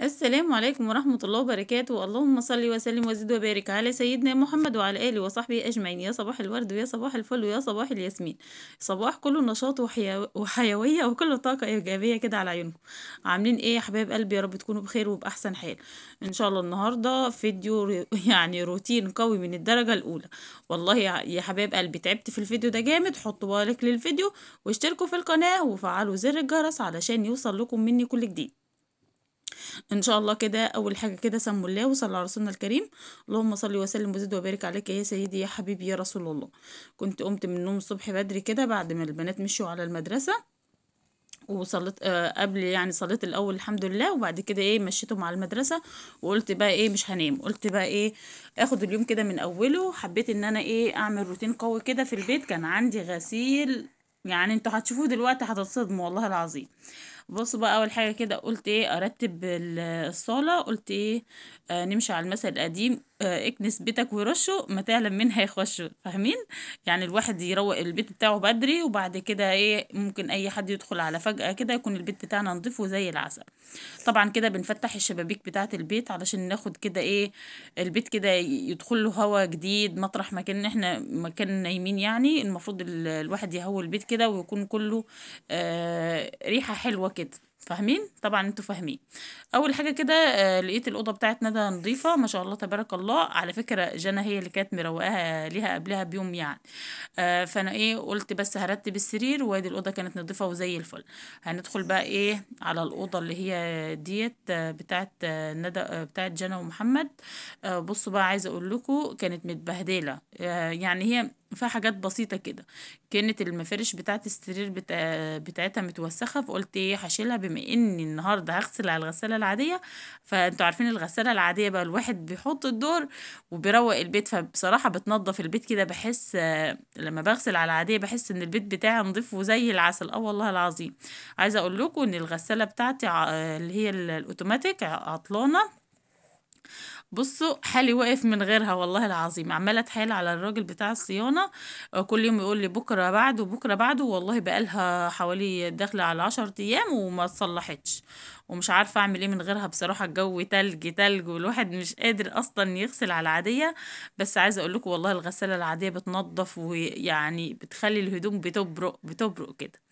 السلام عليكم ورحمة الله وبركاته. اللهم صل وسلم وزد وبارك على سيدنا محمد وعلى آله وصحبه أجمعين. يا صباح الورد ويا صباح الفل ويا صباح الياسمين، صباح كله نشاط وحيوية وكله طاقة إيجابية كده على عيونكم. عاملين إيه يا حبايب قلبي؟ يا رب تكونوا بخير وبأحسن حال إن شاء الله. النهاردة فيديو يعني روتين قوي من الدرجة الأولى. والله يا حبايب قلبي تعبت في الفيديو ده جامد. حطوا like للفيديو واشتركوا في القناة وفعلوا زر الجرس علشان يوصل لكم مني كل جديد ان شاء الله. كده اول حاجة كده سموا الله وصلى على رسولنا الكريم، اللهم صل وسلم وزد وبارك عليك يا سيدي يا حبيبي يا رسول الله. كنت قمت من النوم الصبح بدري كده بعد ما البنات مشوا على المدرسة، وصلت قبل يعني صليت الاول الحمد لله، وبعد كده ايه مشيتهم على المدرسة، وقلت بقى ايه مش هنام، قلت بقى ايه اخد اليوم كده من اوله. حبيت ان انا ايه اعمل روتين قوي كده في البيت. كان عندي غسيل، يعني انتوا هتشوفوه دلوقتي هتتصدموا والله العظيم. بصوا بقى، اول حاجة كده قلت ايه ارتب الصاله، قلت ايه نمشي على المثل القديم، اكنس بيتك ورشه ما تعلم مين هيخشه، فاهمين؟ يعني الواحد يروق البيت بتاعه بدري، وبعد كده ايه ممكن اي حد يدخل على فجأة كده يكون البيت بتاعنا نضيف وزي العسل. طبعا كده بنفتح الشبابيك بتاعه البيت علشان ناخد كده ايه البيت كده يدخل له هوا جديد مطرح ما كان احنا مكان نايمين. يعني المفروض الواحد يهوي البيت كده ويكون كله ريحة حلوة كده، فاهمين؟ طبعا انتوا فاهمين. اول حاجة كده لقيت الاوضة بتاعت ندى نظيفة ما شاء الله تبارك الله. على فكرة جنى هي اللي كانت مروقاها ليها قبلها بيوم يعني، فانا ايه قلت بس هرتب السرير، وادي الاوضة كانت نظيفة وزي الفل. هندخل بقى ايه على الاوضة اللي هي ديت بتاعت ندى، بتاعت جنى ومحمد. بصوا بقى، عايزه اقول لكم كانت متبهدله، يعني هي فيها حاجات بسيطة كده. كانت المفارش بتاعت السرير بتاعتها متوسخه، فقلت ايه هشيلها بما اني النهارده هغسل على الغسالة العادية. فانتوا عارفين الغسالة العادية بقى الواحد بيحط الدور وبيروق البيت، فبصراحة بتنظف البيت كده. بحس لما بغسل على العادية بحس ان البيت بتاعي نضيف وزي العسل. والله العظيم عايزه اقول لكم ان الغسالة بتاعتي اللي هي الاوتوماتيك عطلانه. بصوا حالي واقف من غيرها والله العظيم. عماله اتحايل على الراجل بتاع الصيانة كل يوم يقول لي بكره بعده بكره بعده، والله بقالها حوالي داخله على 10 ايام وما اتصلحتش، ومش عارفه اعمل ايه من غيرها بصراحة. الجو تلج تلج والواحد مش قادر اصلا يغسل على العادية. بس عايزه اقول لكم والله الغسالة العادية بتنظف، ويعني بتخلي الهدوم بتبرق بتبرق كده.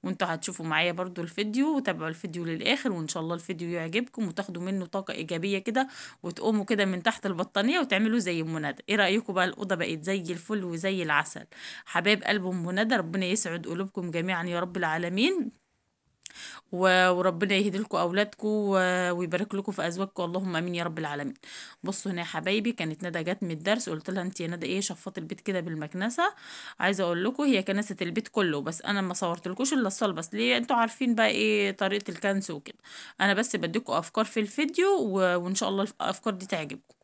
وانتوا هتشوفوا معايا برضو الفيديو، وتابعوا الفيديو للاخر، وان شاء الله الفيديو يعجبكم وتاخدوا منه طاقة ايجابية كده، وتقوموا كده من تحت البطانية وتعملوا زي ام ندى. ايه رأيكم بقى؟ الأوضة بقت زي الفل وزي العسل. حبايب قلب ام ندى، ربنا يسعد قلوبكم جميعا يا رب العالمين، وربنا يهدي لكم اولادكم ويبارك لكم في ازواجكم، اللهم امين يا رب العالمين. بصوا هنا يا حبايبي، كانت ندى جت من الدرس، قلت لها انت يا ندى ايه شفطي البيت كده بالمكنسه. عايزه اقول لكم هي كنست البيت كله، بس انا ما صورتلكوش الا الصاله بس، ليه؟ انتوا عارفين بقى ايه طريقه الكنس وكده. انا بس بديكم افكار في الفيديو، وان شاء الله الافكار دي تعجبكم.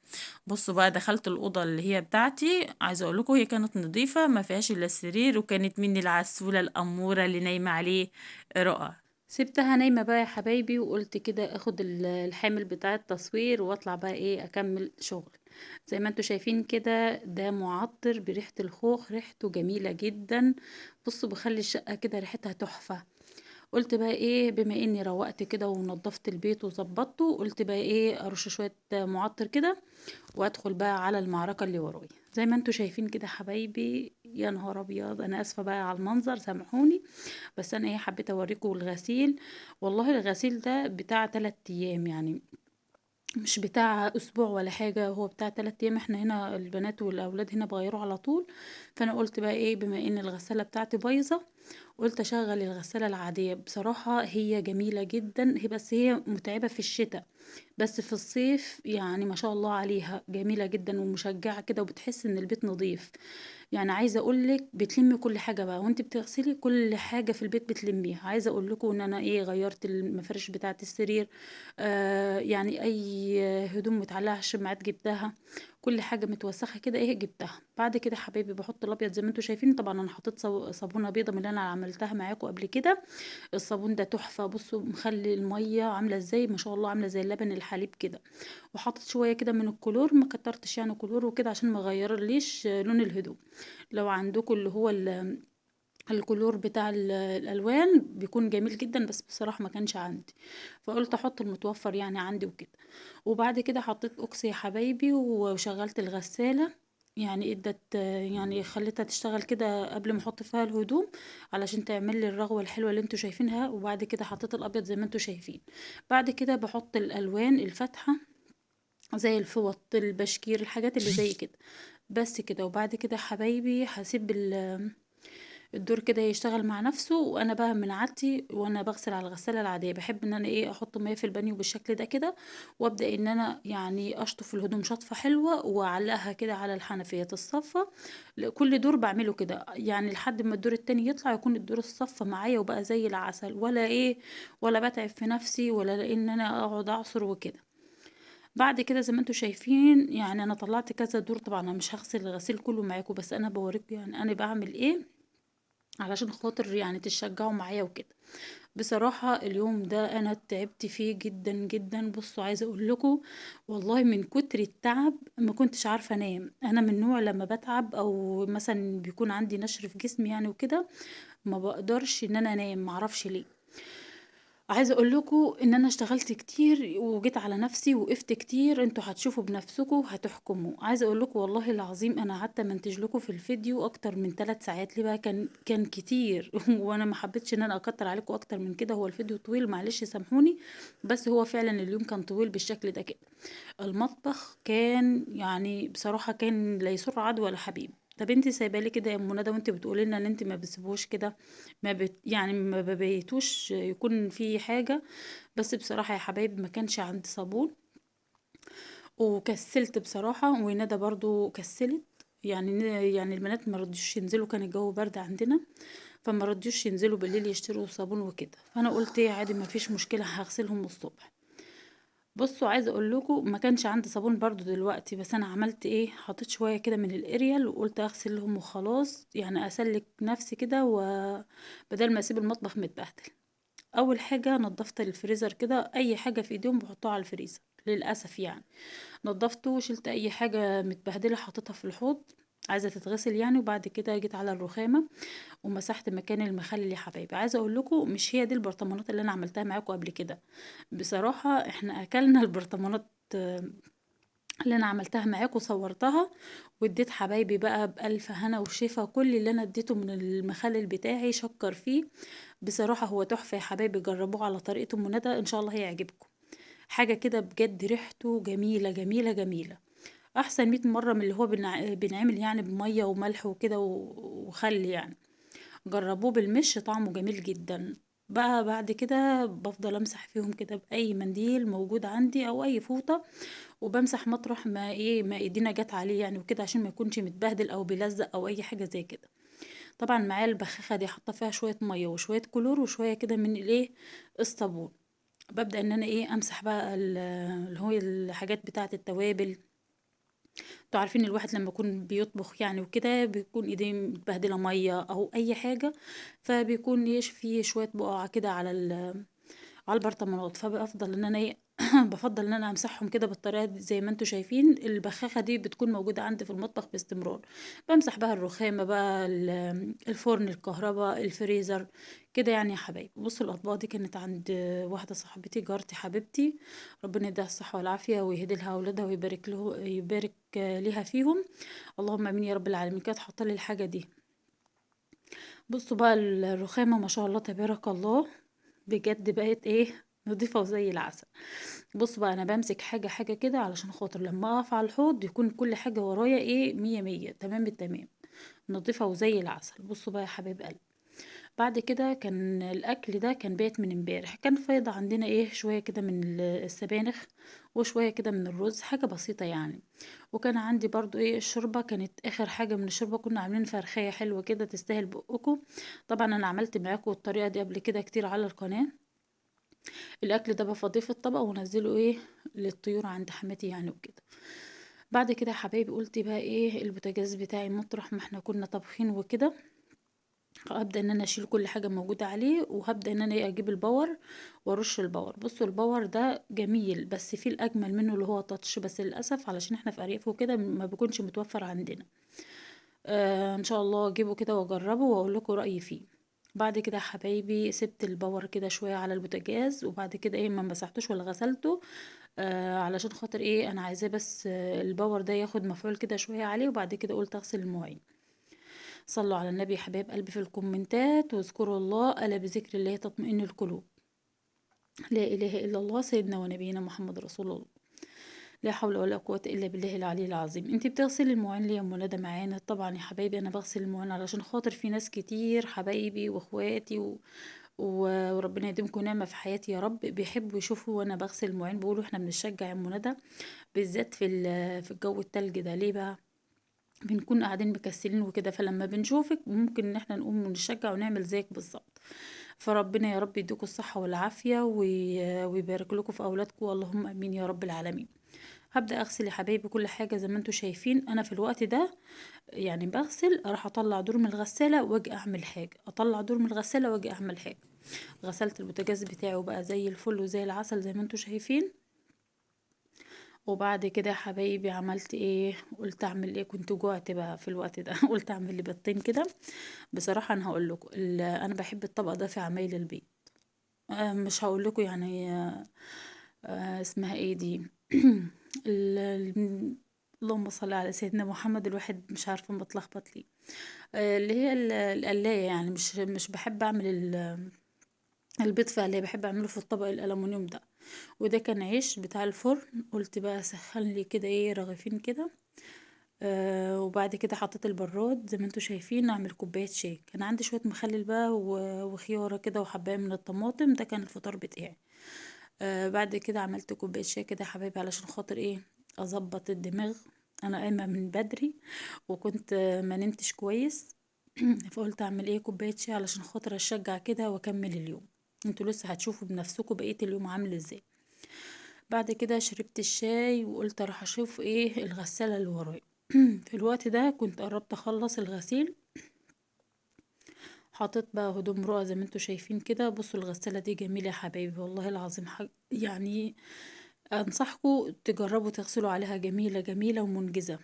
بصوا بقى، دخلت الأوضة اللي هي بتاعتي، عايزة اقول لكم هي كانت نظيفة ما فيهاش الا السرير، وكانت مني العسولة الأمورة اللي نايمة عليه رؤى. سبتها نايمة بقى يا حبايبي، وقلت كده اخد الحامل بتاع التصوير واطلع بقى ايه اكمل شغل. زي ما انتوا شايفين كده، ده معطر بريحة الخوخ، ريحته جميلة جدا. بصوا بخلي الشقة كده ريحتها تحفة. قلت بقى ايه بما اني روقت كده ونظفت البيت وظبطته، قلت بقى ايه ارش شوية معطر كده وادخل بقى على المعركة اللي ورايا. زي ما انتوا شايفين كده حبايبي، يا نهار ابيض، انا اسفة بقى على المنظر سامحوني، بس انا ايه حبيت اوريكم الغسيل. والله الغسيل ده بتاع 3 ايام، يعني مش بتاع اسبوع ولا حاجة، هو بتاع 3 ايام. احنا هنا البنات والاولاد هنا بغيروا على طول. فانا قلت بقى ايه بما ان الغسالة بتاعتي بايظة، قلت اشغل الغسالة العادية. بصراحة هي جميلة جدا، هي بس هي متعبة في الشتاء، بس في الصيف يعني ما شاء الله عليها جميلة جدا ومشجعة كده، وبتحس ان البيت نظيف. يعني عايزة اقولك بتلمي كل حاجة بقى وانت بتغسلي، كل حاجة في البيت بتلميها. عايزة اقولكوا ان انا ايه غيرت المفارش بتاعة السرير، يعني اي هدوم متعلقة على الشماعات جبتها، كل حاجة متوسخة كده ايه جبتها. بعد كده حبايبي بحط الابيض زي ما انتوا شايفين. طبعا انا حطيت صابونة بيضة من اللي انا عملتها معاكم قبل كده. الصابون ده تحفة، بصوا مخلي المية عاملة ازاي ما شاء الله، عاملة زي اللبن الحليب كده. وحطيت شوية كده من الكلور، ما كترتش يعني كلور وكده عشان ما غيرليش لون الهدوم. لو عندكم اللي هو الكلور بتاع الالوان بيكون جميل جدا، بس بصراحة ما كانش عندي، فقلت احط المتوفر يعني عندي وكده. وبعد كده حطيت اوكسي يا حبايبي وشغلت الغسالة، يعني ادت يعني خليتها تشتغل كده قبل ما احط فيها الهدوم علشان تعمل لي الرغوه الحلوة اللي انتوا شايفينها. وبعد كده حطيت الابيض زي ما انتوا شايفين. بعد كده بحط الالوان الفاتحة زي الفوط، البشكير، الحاجات اللي زي كده، بس كده. وبعد كده حبايبي هسيب الدور كده يشتغل مع نفسه، وانا بقى من عادتي وانا بغسل على الغسالة العادية بحب ان انا ايه احط مية في البانيو بالشكل ده كده، وابدا ان انا يعني اشطف الهدوم شطفه حلوة واعلقها كده على الحنفية الصفة. كل دور بعمله كده يعني لحد ما الدور التاني يطلع يكون الدور الصفة معايا وبقى زي العسل، ولا ايه ولا بتعب في نفسي ولا ان انا اقعد اعصر وكده. بعد كده زي ما انتوا شايفين يعني انا طلعت كذا دور، طبعا انا مش هغسل الغسيل كله معاكم، بس انا بوريكم يعني انا بعمل ايه علشان خاطر يعني تشجعوا معايا وكده. بصراحة اليوم ده انا تعبت فيه جدا جدا. بصوا عايزة اقول لكم والله من كتر التعب ما كنتش عارفة انام. انا من نوع لما بتعب او مثلا بيكون عندي نشر في جسمي يعني وكده ما بقدرش ان انا انام، معرفش ليه. عايزه اقول لكم ان انا اشتغلت كتير وجيت على نفسي وقفت كتير، انتوا هتشوفوا بنفسكم هتحكموا. عايزه اقول لكم والله العظيم انا قعدت امنتج لكم في الفيديو اكتر من 3 ساعات. ليه بقى؟ كان كتير وانا ما حبيتش ان انا اكتر عليكم اكتر من كده. هو الفيديو طويل معلش سامحوني، بس هو فعلا اليوم كان طويل بالشكل ده كده. المطبخ كان يعني بصراحة كان لا يسر عدو ولا حبيب. طب انت سايبه لي كده يا ام ندى وانت بتقولي لنا ان انت ما بتسيبوش كده، ما بت يعني ما ببيتوش يكون في حاجة. بس بصراحة يا حبايبي ما كانش عندي صابون وكسلت بصراحة، وندى برضو كسلت، يعني البنات ما رضيوش ينزلوا، كان الجو برد عندنا فما رضيوش ينزلوا بالليل يشتروا صابون وكده. فانا قلت ايه عادي ما فيش مشكلة هغسلهم الصبح. بصوا عايزه اقول لكم ما كانش عندي صابون برضو دلوقتي، بس انا عملت ايه، حطيت شوية كده من الاريال وقلت اغسلهم وخلاص، يعني اسلك نفسي كده وبدل ما اسيب المطبخ متبهدل. اول حاجة نظفت الفريزر كده، اي حاجة في ايديهم بحطها على الفريزر للاسف يعني، نظفته وشلت اي حاجة متبهدله حطيتها في الحوض عايزه تتغسل يعني. وبعد كده جيت على الرخامه ومسحت مكان المخلل يا حبايبي. عايزه اقول لكم مش هي دي البرطمانات اللي انا عملتها معاكم قبل كده، بصراحة احنا اكلنا البرطمانات اللي انا عملتها معاكم وصورتها واديت حبايبي بقى بألف هنا وشفا. كل اللي انا اديته من المخلل بتاعي شكر فيه بصراحة، هو تحفة يا حبايبي، جربوه على طريقه ام ندى ان شاء الله هيعجبكم. حاجة كده بجد ريحته جميلة جميلة جميلة، احسن 100 مرة من اللي هو بنعمل يعني بميه وملح وكده وخل يعني. جربوه بالمش طعمه جميل جدا. بقى بعد كده بفضل امسح فيهم كده باي منديل موجود عندي او اي فوطه، وبمسح مطرح ما ايه ما ايدينا جت عليه يعني وكده، عشان ما يكونش متبهدل او بيلزق او اي حاجة زي كده. طبعا معايا البخاخه دي حاطه فيها شوية مية وشوية كلور وشوية كده من الايه الصابون. ببدا ان انا ايه امسح بقى اللي هو الحاجات بتاعه التوابل. انتوا عارفين الواحد لما يكون بيطبخ يعني وكده بيكون ايديه متبهدله مية او اي حاجة، فبيكون فيه شوية بقع كده على البرطمانات، فبفضل ان انا ايه بفضل ان انا امسحهم كده بالطريقة دي زي ما انتوا شايفين. البخاخه دي بتكون موجودة عندي في المطبخ باستمرار، بمسح بها الرخامه بقى، الفرن، الكهرباء، الفريزر كده يعني يا حبايبي. بصوا الاطباق دي كانت عند واحدة صاحبتي جارتي حبيبتي، ربنا يديها الصحة والعافية ويهدي لها اولادها ويبارك له يبارك لها فيهم، اللهم امين يا رب العالمين. كانت حاطه لي الحاجة دي. بصوا بقى الرخامه ما شاء الله تبارك الله بجد بقت ايه نضيفه وزي العسل. بصوا بقى انا بمسك حاجة حاجة كده علشان خاطر لما اقف على الحوض يكون كل حاجة ورايا ايه مية مية تمام التمام، نضيفه وزي العسل. بصوا بقى يا حبايب قلبي، بعد كده كان الاكل ده كان بايت من امبارح، كان فايضه عندنا ايه شوية كده من السبانخ وشوية كده من الرز، حاجة بسيطة يعني. وكان عندي برضو ايه الشوربة، كانت اخر حاجة من الشوربة كنا عاملين فرخيه حلوة كده تستاهل بقكم. طبعا انا عملت معاكم الطريقة دي قبل كده كتير على القناة. الاكل ده بفضيه في الطبق وانزله ايه للطيور عند حماتي يعني وكده. بعد كده يا حبايبي قلت بقى ايه البوتاجاز بتاعي مطرح ما احنا كنا طابخين وكده، هبدا ان انا اشيل كل حاجة موجودة عليه، وهبدا ان انا ايه اجيب الباور وارش الباور. بصوا الباور ده جميل، بس فيه الاجمل منه اللي هو تاتش، بس للاسف علشان احنا في ارياف وكده ما بيكونش متوفر عندنا. ان شاء الله اجيبه كده واجربه واقول لكم رايي فيه. بعد كده يا حبايبي سبت ال power كده شوية على البوتاجاز، وبعد كده ايه ما مسحتوش ولا غسلته، علشان خاطر ايه انا عايزاه بس ال power ده ياخد مفعول كده شوية عليه، وبعد كده قلت اغسل المواعين. صلوا على النبي يا حبايب قلبي في الكومنتات، واذكروا الله، الا بذكر الله تطمئن القلوب. لا اله الا الله سيدنا ونبينا محمد رسول الله. لا حول ولا قوة إلا بالله العلي العظيم. انتي بتغسلي المواعين ليه يا ام ندى معانا؟ طبعا يا حبايبي انا بغسل المواعين علشان خاطر في ناس كتير حبايبي واخواتي وربنا يديمكم نعمة في حياتي يا رب، بيحبوا يشوفوا وانا بغسل المواعين، بيقولوا احنا بنشجع يا ام ندى بالذات في الجو التلج ده. ليه بقى؟ بنكون قاعدين مكسلين وكده، فلما بنشوفك ممكن ان احنا نقوم ونشجع ونعمل زيك بالظبط. فربنا يا رب يديكم الصحة والعافية ويبارك لكم في اولادكم، اللهم امين يا رب العالمين. هبدأ اغسل يا حبايبي كل حاجة زي ما انتم شايفين. انا في الوقت ده يعني بغسل، اروح اطلع دور من الغسالة واجي اعمل حاجة، اطلع دور من الغسالة واجي اعمل حاجة. غسلت البوتاجاز بتاعه بقى زي الفل وزي العسل زي ما انتم شايفين. وبعد كده يا حبايبي عملت ايه؟ قلت اعمل ايه؟ كنت جوعت بقى في الوقت ده قلت اعمل لي بيضتين كده. بصراحة انا هقول لكم انا بحب الطبق ده في عمايل البيض، مش هقول لكم يعني اسمها ايه دي اللهم صل على سيدنا محمد، الواحد مش عارفه متلخبط ليه، اللي هي القلايه يعني. مش بحب اعمل البيض في قلايه، بحب اعمله في الطبق الالومنيوم ده. وده كان عيش بتاع الفرن، قلت بقى اسخن لي كده ايه رغيفين كده. وبعد كده حطيت البراد زي ما انتم شايفين، اعمل كوباية شاي. كان عندي شوية مخلل بقى وخياره كده وحبايه من الطماطم، ده كان الفطار بتاعي. بعد كده عملت كوباية شاي كده يا حبايبي علشان خاطر ايه اظبط الدماغ. انا قايمة من بدري وكنت ما نمتش كويس فقلت اعمل ايه كوباية شاي علشان خاطر اشجع كده واكمل اليوم. انتوا لسه هتشوفوا بنفسكم بقية اليوم عامل ازاي. بعد كده شربت الشاي وقلت اروح اشوف ايه الغسالة اللي ورايا. في الوقت ده كنت قربت اخلص الغسيل، حاطط بقى هدوم رؤى زي ما انتوا شايفين كده. بصوا الغسالة دي جميلة يا حبايبي والله العظيم، يعني انصحكم تجربوا تغسلوا عليها، جميلة جميلة ومنجزة.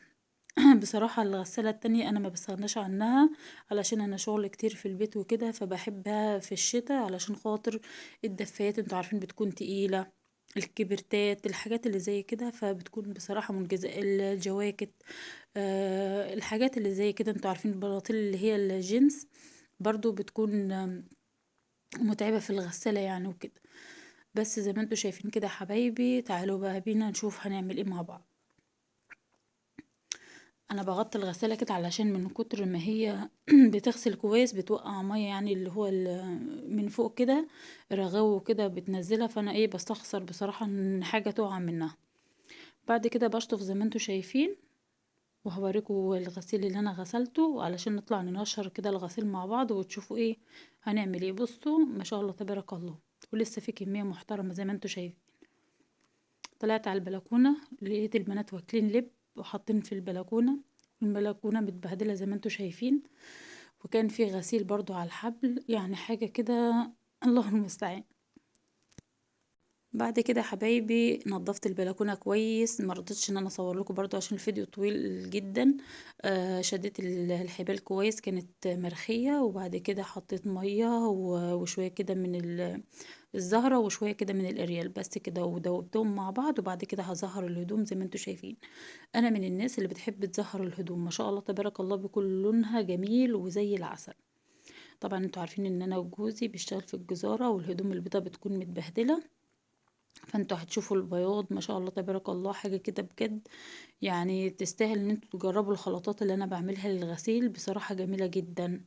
بصراحة الغسالة التانية انا ما بستغناش عنها علشان انا شغل كتير في البيت وكده، فبحبها في الشتاء علشان خاطر الدفايات انتوا عارفين بتكون تقيلة، الكبرتات، الحاجات اللي زي كده، فبتكون بصراحة منجزة. الجواكت، الحاجات اللي زي كده انتوا عارفين، البلاطيل اللي هي الجينز برضو بتكون متعبة في الغسالة يعني وكده. بس زي ما انتوا شايفين كده حبايبي، تعالوا بقى بينا نشوف هنعمل ايه مع بعض. انا بغطي الغسالة كده علشان من كتر ما هي بتغسل كويس بتوقع مية، يعني اللي هو من فوق كده رغاوه كده بتنزلها، فانا ايه بستخسر بصراحة ان حاجة تقع منها. بعد كده بشطف زي ما انتوا شايفين، وهوريكم الغسيل اللي انا غسلته علشان نطلع ننشر كده الغسيل مع بعض وتشوفوا ايه هنعمل ايه. بصوا ما شاء الله تبارك الله، ولسه في كمية محترمة زي ما انتوا شايفين. طلعت على البلكونة لقيت البنات واكلين لب وحاطين في البلكونة، البلكونة متبهدلة زي ما انتوا شايفين، وكان في غسيل برضو على الحبل، يعني حاجة كده الله المستعان. بعد كده حبايبي نظفت البلكونه كويس، ما رضيتش ان انا اصور لكم برضو عشان الفيديو طويل جدا. شديت الحبال كويس، كانت مرخيه، وبعد كده حطيت مية وشوية كده من الزهرة وشوية كده من الاريال بس كده، ودوبتهم مع بعض. وبعد كده هزهر الهدوم زي ما انتوا شايفين. انا من الناس اللي بتحب تزهر الهدوم، ما شاء الله تبارك الله بكل لونها جميل وزي العسل. طبعا انتوا عارفين ان انا وجوزي بيشتغل في الجزاره، والهدوم البيضاء بتكون متبهدله، فانتوا هتشوفوا البياض ما شاء الله تبارك الله، حاجة كده بجد يعني تستاهل ان انتوا تجربوا الخلطات اللي انا بعملها للغسيل، بصراحة جميلة جدا.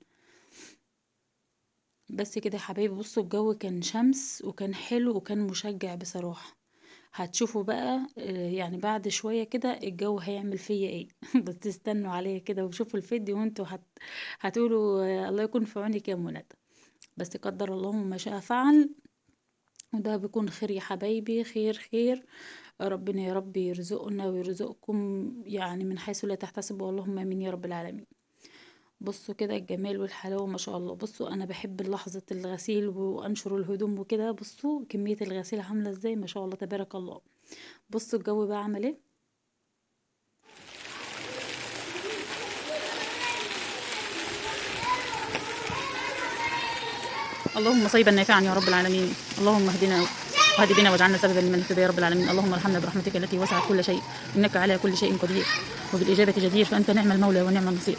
بس كده يا حبايبي، بصوا الجو كان شمس وكان حلو وكان مشجع بصراحة. هتشوفوا بقى يعني بعد شوية كده الجو هيعمل فيا ايه بس استنوا عليا كده وشوفوا الفيديو وانتوا هتقولوا الله يكون في عونك يا منى. بس قدر الله ما شاء فعل، وده بيكون خير يا حبايبي، خير خير. ربنا يا رب يرزقنا ويرزقكم يعني من حيث لا تحتسبوا، اللهم امين يا رب العالمين. بصوا كده الجمال والحلاوة ما شاء الله. بصوا انا بحب لحظة الغسيل وانشر الهدوم وكده، بصوا كمية الغسيل عاملة ازاي ما شاء الله تبارك الله. بصوا الجو بقى عامل ايه. اللهم صيبا نافعا يا رب العالمين. اللهم اهدنا واهد بنا واجعلنا سببا لمن اهتدى يا رب العالمين. اللهم ارحمنا برحمتك التي وسعت كل شيء، انك على كل شيء قدير وبالاجابه جدير، فانت نعم المولى ونعم النصير.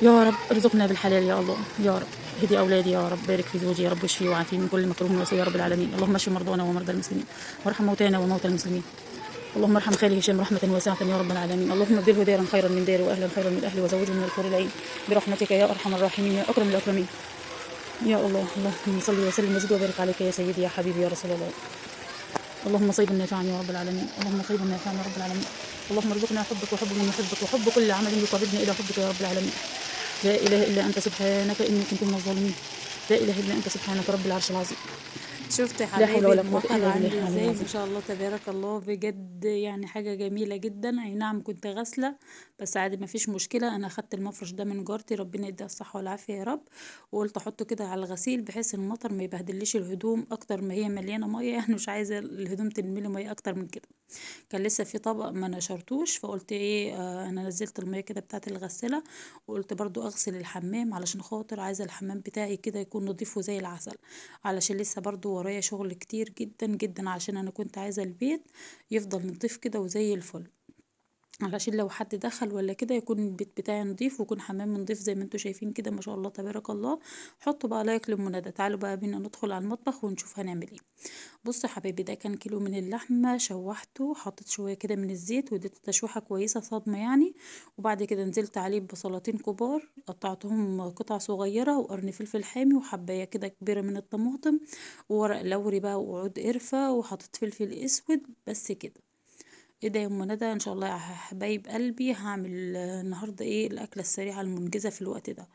يا رب ارزقنا بالحلال يا الله، يا رب هدي اولادي يا رب، بارك في زوجي يا رب، واشفيه وعافيه من كل مكروه وسوء يا رب العالمين. اللهم اشف مرضانا ومرضى المسلمين، وارحم موتانا وموتى المسلمين. اللهم ارحم خالي هشام رحمة واسعة يا رب العالمين. اللهم ابدله دارا خيرا من داره، واهلا خيرا من اهله، وزوجه من الحور العين برحمتك يا ارحم الراحمين يا اكرم الاكرمين. يا الله، اللهم صل وسلم وزد وبارك عليك يا سيدي يا حبيبي يا رسول الله. اللهم صيبا نافعا يا رب العالمين. اللهم صيبا نافعا يا رب العالمين. اللهم ارزقنا حبك وحب من يحبك وحب كل عمل يقربنا الى حبك يا رب العالمين. لا اله الا انت سبحانك اني كنت من الظالمين. لا اله الا انت سبحانك رب العرش العظيم. شفت يا لا حول حبايبي ولا قوة المطر إلا بالله عامل العلي ازاي؟ العظيم. ما شاء الله تبارك الله، بجد يعني حاجة جميلة جدا. اي نعم كنت غاسلة بس عادي ما فيش مشكلة. انا اخدت المفرش ده من جارتي، ربنا يديها الصحة والعافية يا رب، وقلت احطه كده على الغسيل بحيث المطر ما يبهدليش الهدوم اكتر ما هي مليانة مية، يعني مش عايزة الهدوم تنملي مية اكتر من كده. كان لسه في طبق ما نشرتوش، فقلت ايه، انا نزلت المية كده بتاعت الغسالة، وقلت برضو اغسل الحمام علشان خاطر عايزة الحمام بتاعي كده يكون نضيف وزي العسل، علشان لسه برضو ورايا شغل كتير جدا جدا، عشان انا كنت عايزة البيت يفضل نضيف كده وزي الفل، علشان لو حد دخل ولا كده يكون البيت بتاعي نضيف ويكون حمام نضيف زي ما انتوا شايفين كده ما شاء الله تبارك الله. حطوا بقى لايك للمنادى. تعالوا بقى بينا ندخل على المطبخ ونشوف هنعمل ايه. بصوا يا حبايبي، ده كان كيلو من اللحمة، شوحته، حطيت شوية كده من الزيت واديته تشويحه كويسة صدمة يعني، وبعد كده نزلت عليه ببصلتين كبار قطعتهم قطع صغيرة، وقرن فلفل حامي، وحبايه كده كبيرة من الطماطم، وورق لوري بقى، وعود قرفه، وحطيت فلفل اسود. بس كده. ايه ده يا ام ندى؟ ان شاء الله يا حبايب قلبي هعمل النهارده ايه الاكلة السريعة المنجزه في الوقت ده.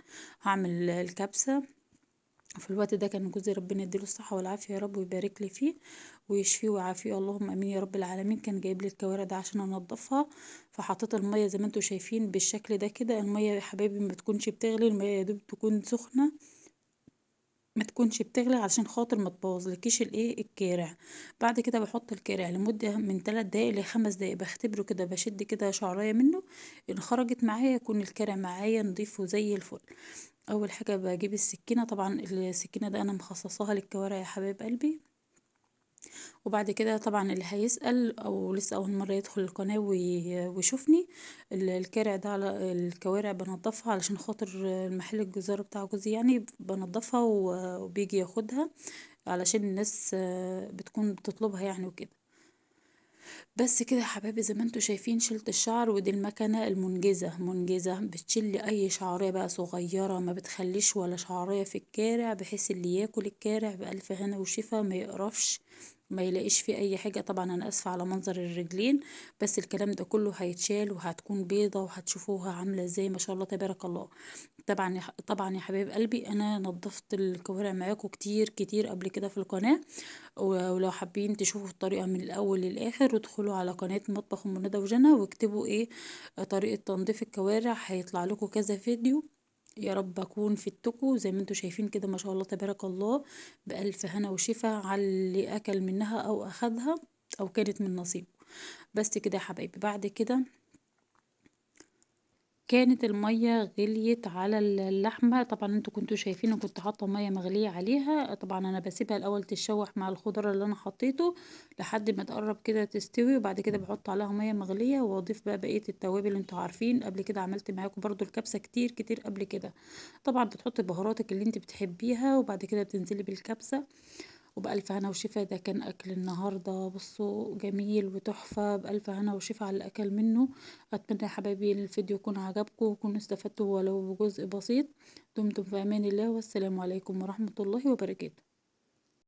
هعمل الكبسه في الوقت ده. كان جوزي ربنا يديله الصحة والعافية يا رب ويبارك لي فيه ويشفيه ويعافيه، اللهم امين يا رب العالمين. كان جايب لي الكوارع ده عشان انضفها، فحطيت المية زي ما انتم شايفين بالشكل ده كده. المية يا حبايبي ما بتكونش بتغلي، المية يا دوب تكون سخنة، ما تكونش بتغلي علشان خاطر ما تبوظلكيش الايه الكارع. بعد كده بحط الكارع لمدة من 3 دقايق ل 5 دقايق، بختبره كده، بشد كده شعرايه منه، ان خرجت معايا يكون الكارع معايا نضيف وزي الفل. اول حاجة بجيب السكينة، طبعا السكينة ده انا مخصصاها للكوارع يا حبايب قلبي. وبعد كده طبعا اللي هيسأل او لسه اول مرة يدخل القناة ويشوفني، الكارع ده على الكوارع بنضفها علشان خاطر المحل الجزارة بتاع جوزي يعني، بنضفها وبيجي ياخدها علشان الناس بتكون بتطلبها يعني وكده. بس كده يا حبايبي زي ما انتوا شايفين شلت الشعر، ودي المكنة المنجزة، منجزة بتشيل اي شعرية بقى صغيرة، ما بتخليش ولا شعرية في الكارع، بحيث اللي ياكل الكارع بألف هنا وشفا، ما يقرفش، ما يلاقيش فيه اي حاجة. طبعا انا اسفة على منظر الرجلين، بس الكلام ده كله هيتشال وهتكون بيضة وهتشوفوها عاملة ازاي ما شاء الله تبارك الله. طبعا يا حبايب قلبي انا نظفت الكوارع معاكم كتير كتير قبل كده في القناة، ولو حابين تشوفوا الطريقة من الاول للاخر ادخلوا على قناة مطبخ ام ندى وجنى واكتبوا ايه طريقة تنظيف الكوارع، هيطلع لكم كذا فيديو. يا رب اكون فدتكم زي ما انتم شايفين كده ما شاء الله تبارك الله، بألف هنا وشفا على اللي اكل منها او اخدها او كانت من نصيبه. بس كده يا حبايبي. بعد كده كانت المية غليت على اللحمة، طبعا انتوا كنتوا شايفين كنت حاطة مية مغلية عليها. طبعا انا بسيبها الاول تتشوح مع الخضرة اللي انا حطيته لحد ما تقرب كده تستوي، وبعد كده بحط عليها مية مغلية واضيف بقى بقية التوابل اللي انتوا عارفين. قبل كده عملت معاكم برضو الكبسة كتير كتير قبل كده. طبعا بتحطي بهاراتك اللي انت بتحبيها، وبعد كده بتنزلي بالكبسة وبألف هنا وشفا. ده كان أكل النهاردة، بصوا جميل وتحفة، بألف هنا وشفا على الأكل منه. أتمنى يا حبايبي الفيديو يكون عجبكم ويكون استفدتوا ولو بجزء بسيط. دمتم في أمان الله، والسلام عليكم ورحمة الله وبركاته.